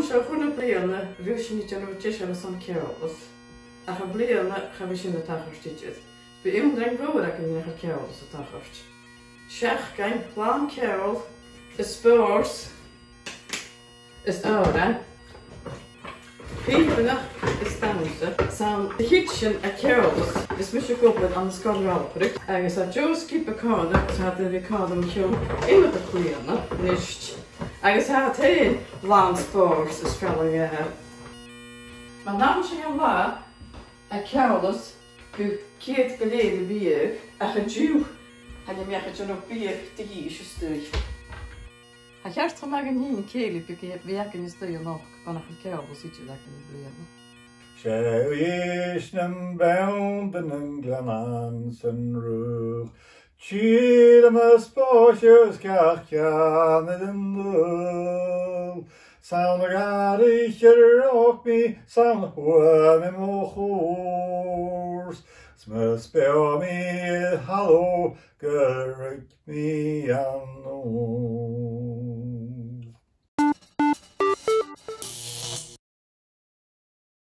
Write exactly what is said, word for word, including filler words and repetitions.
Seo a h-uile bliadhna, bhiodh sinn a' dèanamh deiseil airson Ceòlas. Ach am-bliadhna, cha bhi sin a' tachairt idir. Bidh ionndrainn mhòr againn nach eil Ceòlas a' tachairt. Seachdain làn ceòl, is spòrs, is òran, pìobairean is dannsa. 'S ann a' chidsin aig Ceòlas, is mise ag obair ann an Sgoil Ghallparaig, agus tha Joe Skip a' còmhnaidh, agus tha e air a bhith a' còmhnaidh mo chionn iomadach bliadhna a-nis. Agus tha e fhèin làn spòrs is fealla-dhà. Mar a nì sinn an latha, aig Ceòlas, bhiodh ceud gu lèir a' bhiadhadh, ach an-diugh, chan eil mi ach a' dèanamh biadh de dh'fhithis is dubh. Tha e ceart cho math againn fhìn cèilidh beag a bhith againn is dubh a-nochd, bhon nach eil Ceòlas idir againn am-bliadhna. 'S e Uibhist nam beanntan, nan gleanntan 's an rùchd, tìr mo spòrs is gach ceann air an t-saoghal. 'S ann a dh'fhairich a' ròc mi, 's ann a fhuair mi mo chùrs, 's mus beò mi air thalamh gun ruig mi an t-saoghal.